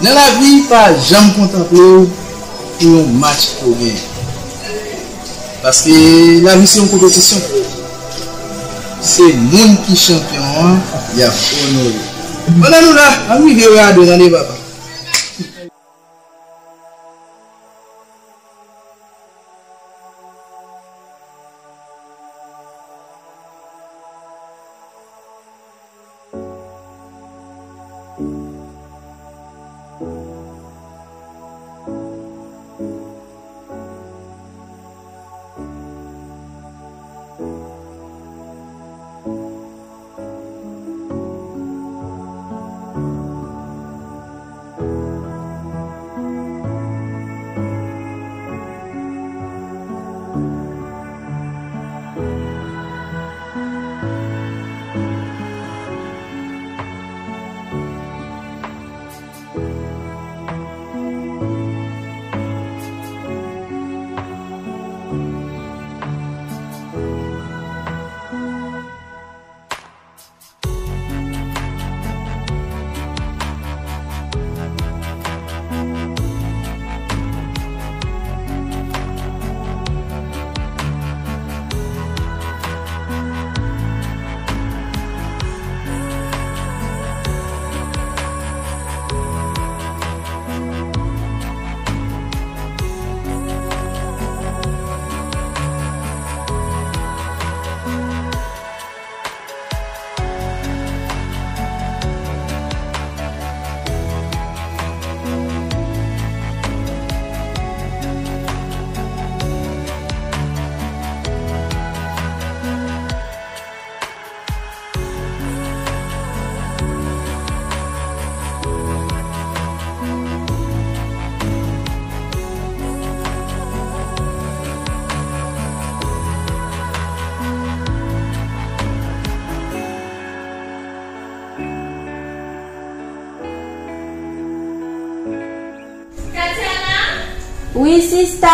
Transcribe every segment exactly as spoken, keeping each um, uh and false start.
Nan lavi, pa janm kontanple w pou yon match ke w genyen. Paske lavi se yon konpetisyon. Se moun ki chanpyon an, y ap onore. Pandan nou la, ann rive yo a de, tande papa. Wi, sista.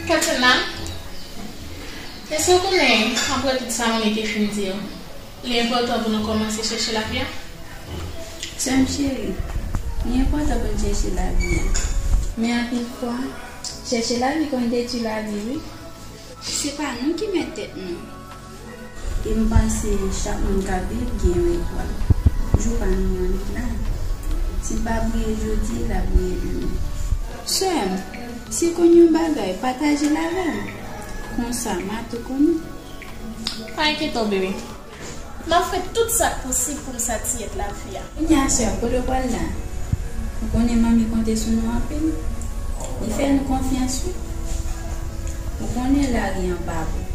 Katiana, èske w konnen, apre tout sa manmi te fin di w, li enpòtan pou nou kòmanse chèche lavi a? Sè m cheri, li enpòtan pou n chèche lavi a. Men anpil fwa, chèche lavi konn detwi lavi, wi. Se pa nou ki mèt tèt nou. E m panse chak moun k ap viv gen yon etwal. Jou pa nou an li la. Si l pa briye jodi, l ap briye demen. Sè m, si w konn yon bagay, pataje l avè m. Konsa, m a tou konnen. Pa enkyete w, bebe. M ap fè tout sa k posib pou m satisfè lavi a. Kounye a, sè, kote w pral la? Ou konnen manmi konte sou nou anpil. Li fè nou konfyans, wi. Ou konnen lari an pa bon.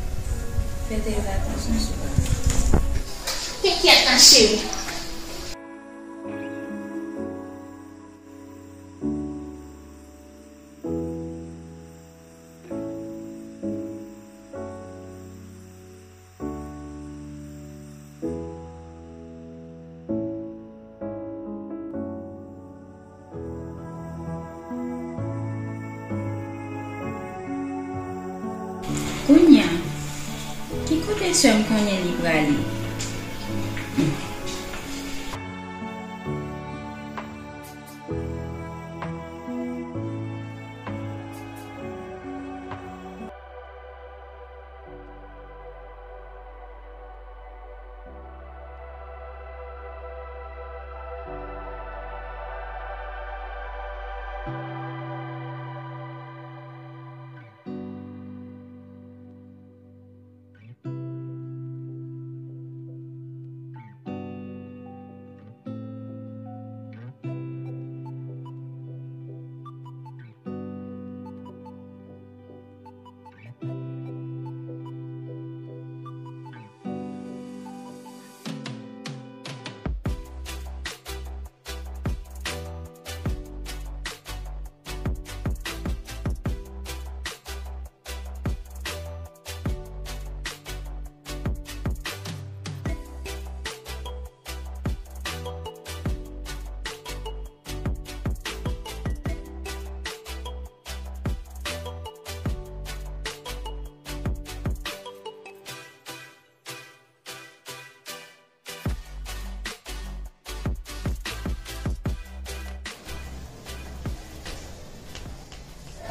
Fè trè atansyon sou lavi. Enkyèt pa, cheri. Kounye a, ki kote sè m konnen li prale?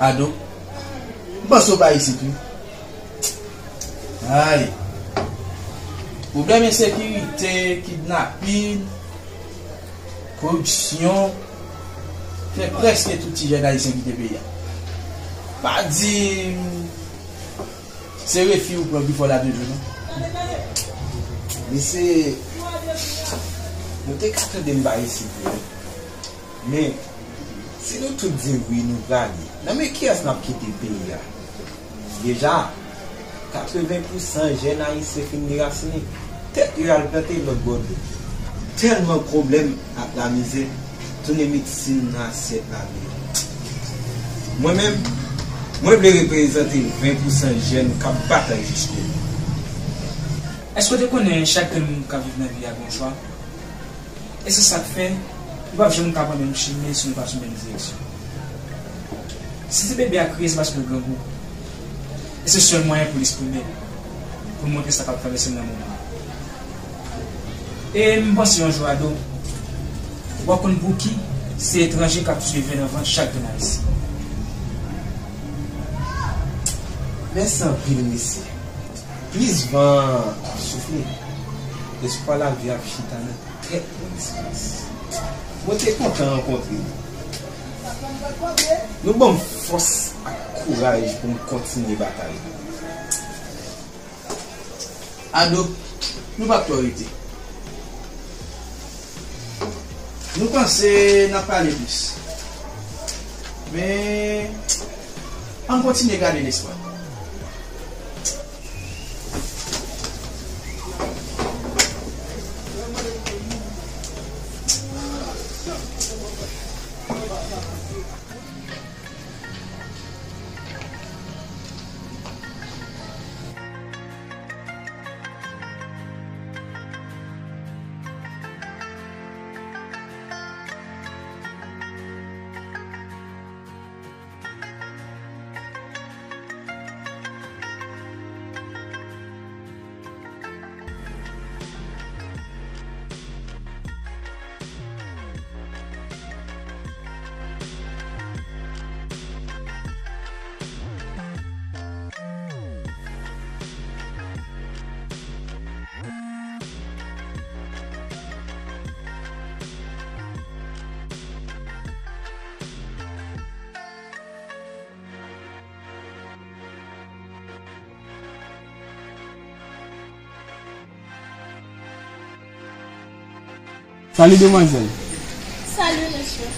Ado, m panse w pa isit, wi. Ay. Pwoblèm ensekirite, kidnapin, koripsyon, fè prèske tout ti jèn ayisyen kite peyi a. Pa di m se refi ou pran pi fò la toujou, non. Mesye, nou te ka tande m pa isit, wi. Men, si nou tout di wi, nou prale. Nan men kiyès n ap kite peyi a? Deja, katreven pousan jèn ayisyen fin derasinen. Tèt yo al plante lòt bò dlo. Tèlman pwoblèm ak lamizè tounen medsin nan asyèt lavi yo. Mwen menm, mwen vle reprezante ven pousan jèn k ap batay jiskobou. Èske w te konnen chak grenn moun k ap viv nan vi a gen yon chwa? E se sa k fè, nou p ap janm ka pran menm chimen si nou pa sou menm direksyon. Si ti bebe a kriye, se paske l grangou. E se sèl mwayen pou l eksprime l, pou l montre sa k ap travèse l nan moman an. E m panse yon jou, Ado, w a konn pouki se etranje k ap tiye ven nan vant chak grenn Ayisyen. Mèsi anpil, mesye. Plis van ap soufle, espwa lavi ap chita nan tèt mwen silans. Mwen te kontan rankontre nou. Nou ban m fòs ak kouraj pou m kontinye batay. Ado, nou p ap twò rete. Nou panse n ap pale plis. Men, ann kontinye gade lespwa. Salut, demwazèl. Salut, monsieur.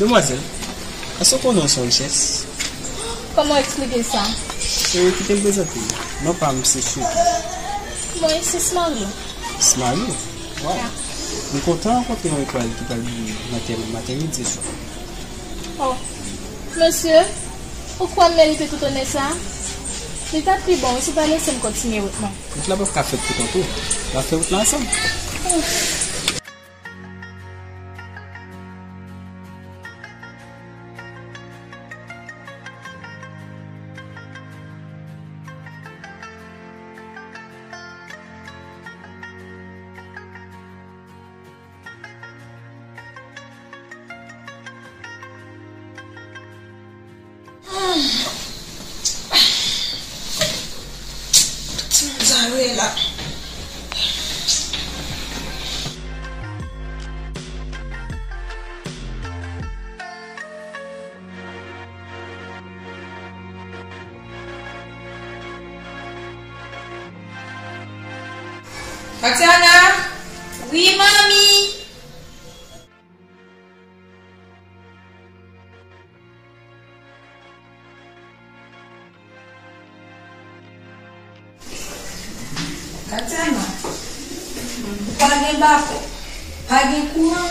Demwazèl, èske w konnen w se yon richès? Kòman w eksplike sa? Se kite m prezante w. Non pa m se Sweetie. Mwen se Smarlou. Smarlou? Waw. Ya. M kontan rankontre yon etwal ki pral briye nan tèl maten, midi e swa. Oh. Mesye, ou kwè m merite tout onè sa a? Li t ap pi bon si w ta lese m kontinye wout mwen. Wout la p ap ka fèt pou kont ou. N ap fè wout la ansanm. Ouf. Ti moun sa yo ye la. Katiana! Wi, manmi! Katiana, ou pa gen bafè, pa gen kouran,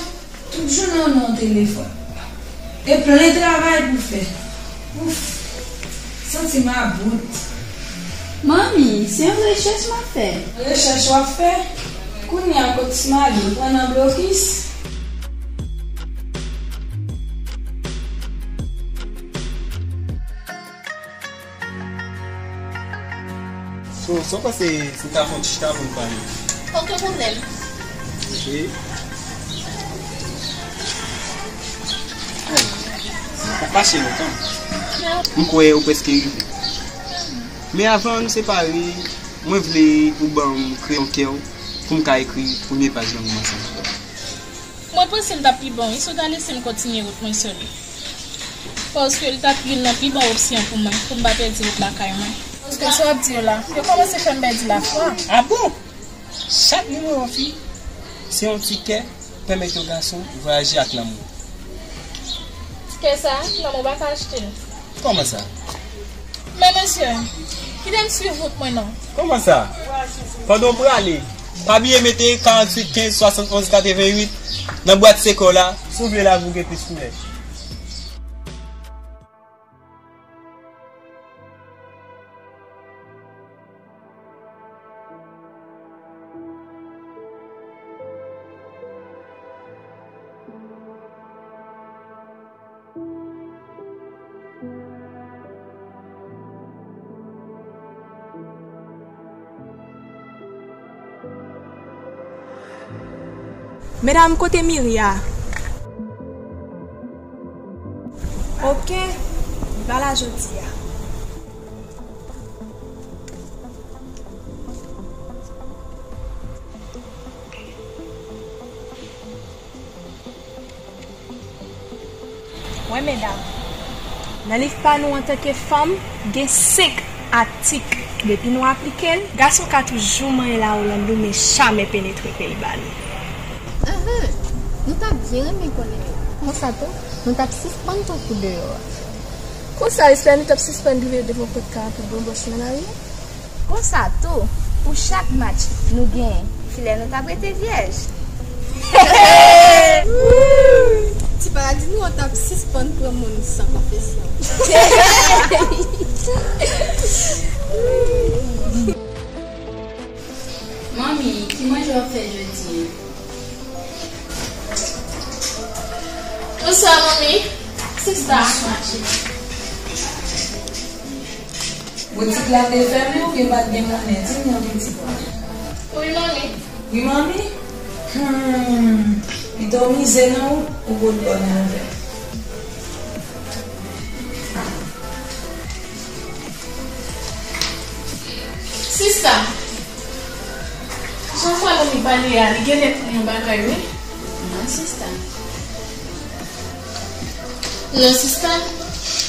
tout jounen w nan yon telefòn. E plen travay pou fè. Ouf, santi m about. Manmi, se yon rechèch m ap fè. Rechèch w ap fè? Kounye a kot Smiley, ou pran nan blokis? So, sa w panse si n ta fè yon ti chita pou n pale? Ok, pwoblèm. Ok. Ay, ou pase lontan. M kwè ou prèske rive. Men avan nou separe, mwen vle ou ban m kreyon kè w pou m ka ekri premye paj lanmou m ansanm avè w. Mwen panse l t ap pi bon wi si w ta lese m kontinye wout mwen sèl. Paske l t ap youn nan pi bon opsyon pou mwen, pou m pa pèdi wout lakay mwen. Paske sa w ap di yo la, yo kòmanse fè m pèdi lafwa. A bon? Chak nimewo fi, se yon ti kè pèmèt yon gason vwayaje ak lanmou. Ti kè sa, lanmou pa ka achte l. Kòman sa? Men mesye, kite m swiv wout mwen non. Kòman sa? Pandan w prale, pa bliye mete karanntuit kenz swasannonz katreventuit nan bwat sekò la, si w vle lavi w gen plis koulè. Medam, kote Miri a? Oke, li pa la jodi a. Wi, medam. Nan liv pa nou antanke fanm, gen senk atik. Depi nou aplike l, gason ka toujou manyen lawolanda, men jamè penetre peyi ba nou. Ahan, nou ta byen renmen konnen yo. Konsa tou, nou t ap sispann tankou deyò a. Konsa, espè nou t ap sispann rive devan pòt kay a pou bonbòs nan lari a. Konsa tou, pou chak match nou genyen, filè nou t ap rete vyèj. Ti paradis nou an t ap sispann pran moun san konfesyon. Manmi, ki manje w ap fè jodi a? Bonswa, manmi. Sista. Boutik la te fèmen oubyen pa t gen monnen? Di m non, pitit mwen. Wi, manmi. Wi, manmi? Hmm. Pito w mize nan wout pou w pot bòn avè m. Sista, jan fwa nou li pale a, li genlè pou yon bagay, wi. Non, sista. Non, sista.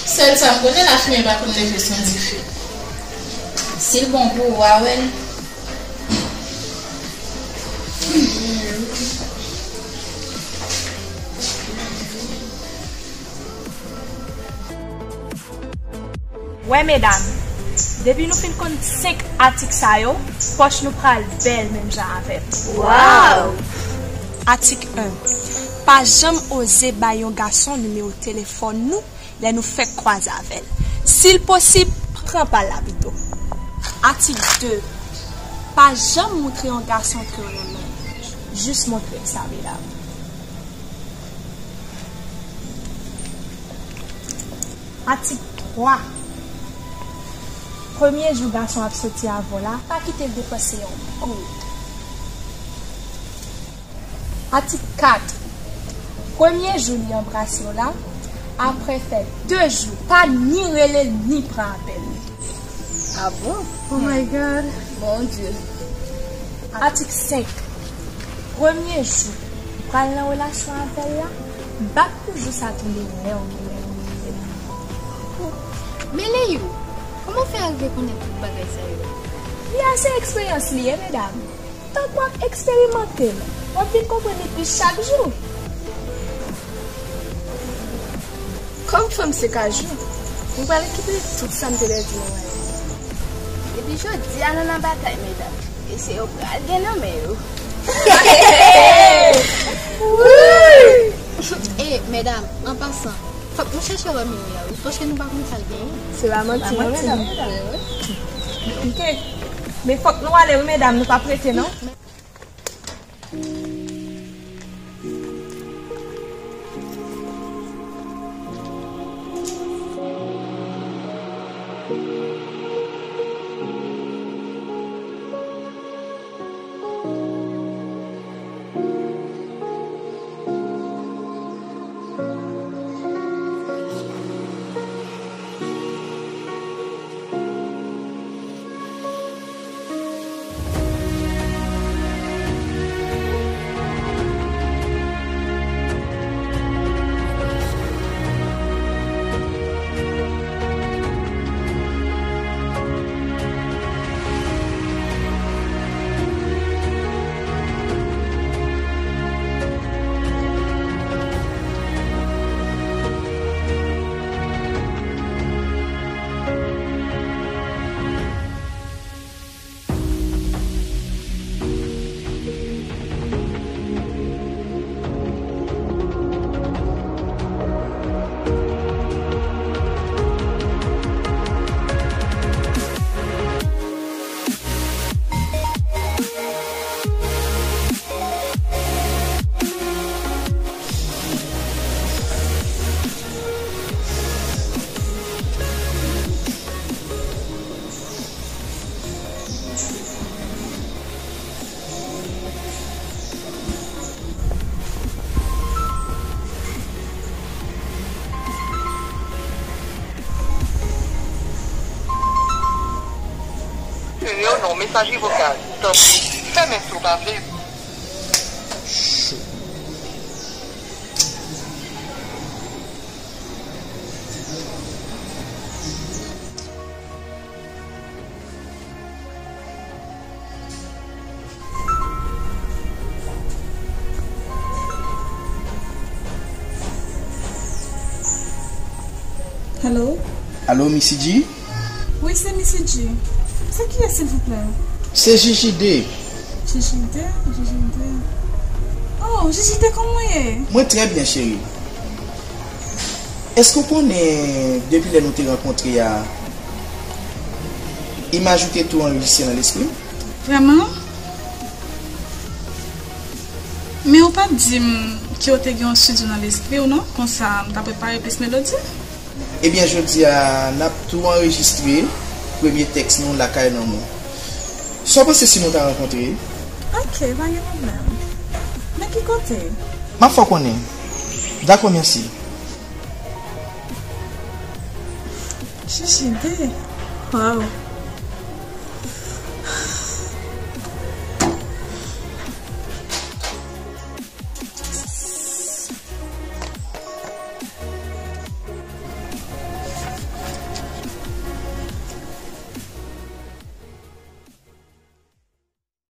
Sèl sa m konnen, lafimen pa konn leve san dife. Si l bon pou ou, w a wè l. Wè medam, depi nou fin konn senk atik sa yo, pòch nou pral bèl menm jan avè m. Waw! Atik en. Pa janm oze bay yon gason nimewo telefòn nou lè nou fèk kwaze avè l. Si l posib, pran pa l la pito. Atik de. Pa janm montre yon gason kreyon nan men l. Jis montre l sa, medam. Atik twa. Premye jou gason ap soti avè w la, pa kite l depanse yon goud. Atik kat. Premye jou li anbrase w la, apre fè de jou, pa ni rele l, ni pran apèl li. Ah bon? Oh my God. Mon Dieu. Atik senk. Premye jou ou pral nan relasyon avè l la, bat pou jou sa tonbe lè w genlè. Men Leyou, kòman w fè arive konnen tout bagay sa yo? Li a se eksperyans li ye, medam. Tank w ap eksperimante l, w ap vin konprann li plis chak jou. Kòm fanm se kajou, m pral rekipere tout sa m te pèdi nan mwayen. Depi jodi a nou nan batay, medam. Mesye yo pral gen nan men yo. E, medam, an pasan, fòk nou chèche wè Miri a, wi, paske nou pa konn sa l genyen. Se pa manti, non, medam. Ok. Men fòk nou ale, wi, medam, nou p ap rete, non. Mesaj vokal. Tanpri, fèmen si w pa vle. Hello? Alo, Missy G? Wi, se Missy G. Se kiyès, silvouplè? Se Jijide. Jijide? Jijide. Oh, Jijide, kòman w ye? Mwen trè byen, cheri. Èske w konnen, depi lè nou te rankontre a, imaj ou te tou anrejistre nan lespri m? Vrèman? Men ou pa t di m ke w te gen yon estidyo nan lespri w, non? Konsa, m ta prepare plis melodi. Ebyen, jodi a, n ap tou anrejistre premye tèks nou, Lakay Lanmou. Sa w panse si nou ta rankontre? Ok, pa gen pwoblèm. Men ki kote? M ap fè w konnen. Dakò, mèsi. Jijide. Waw.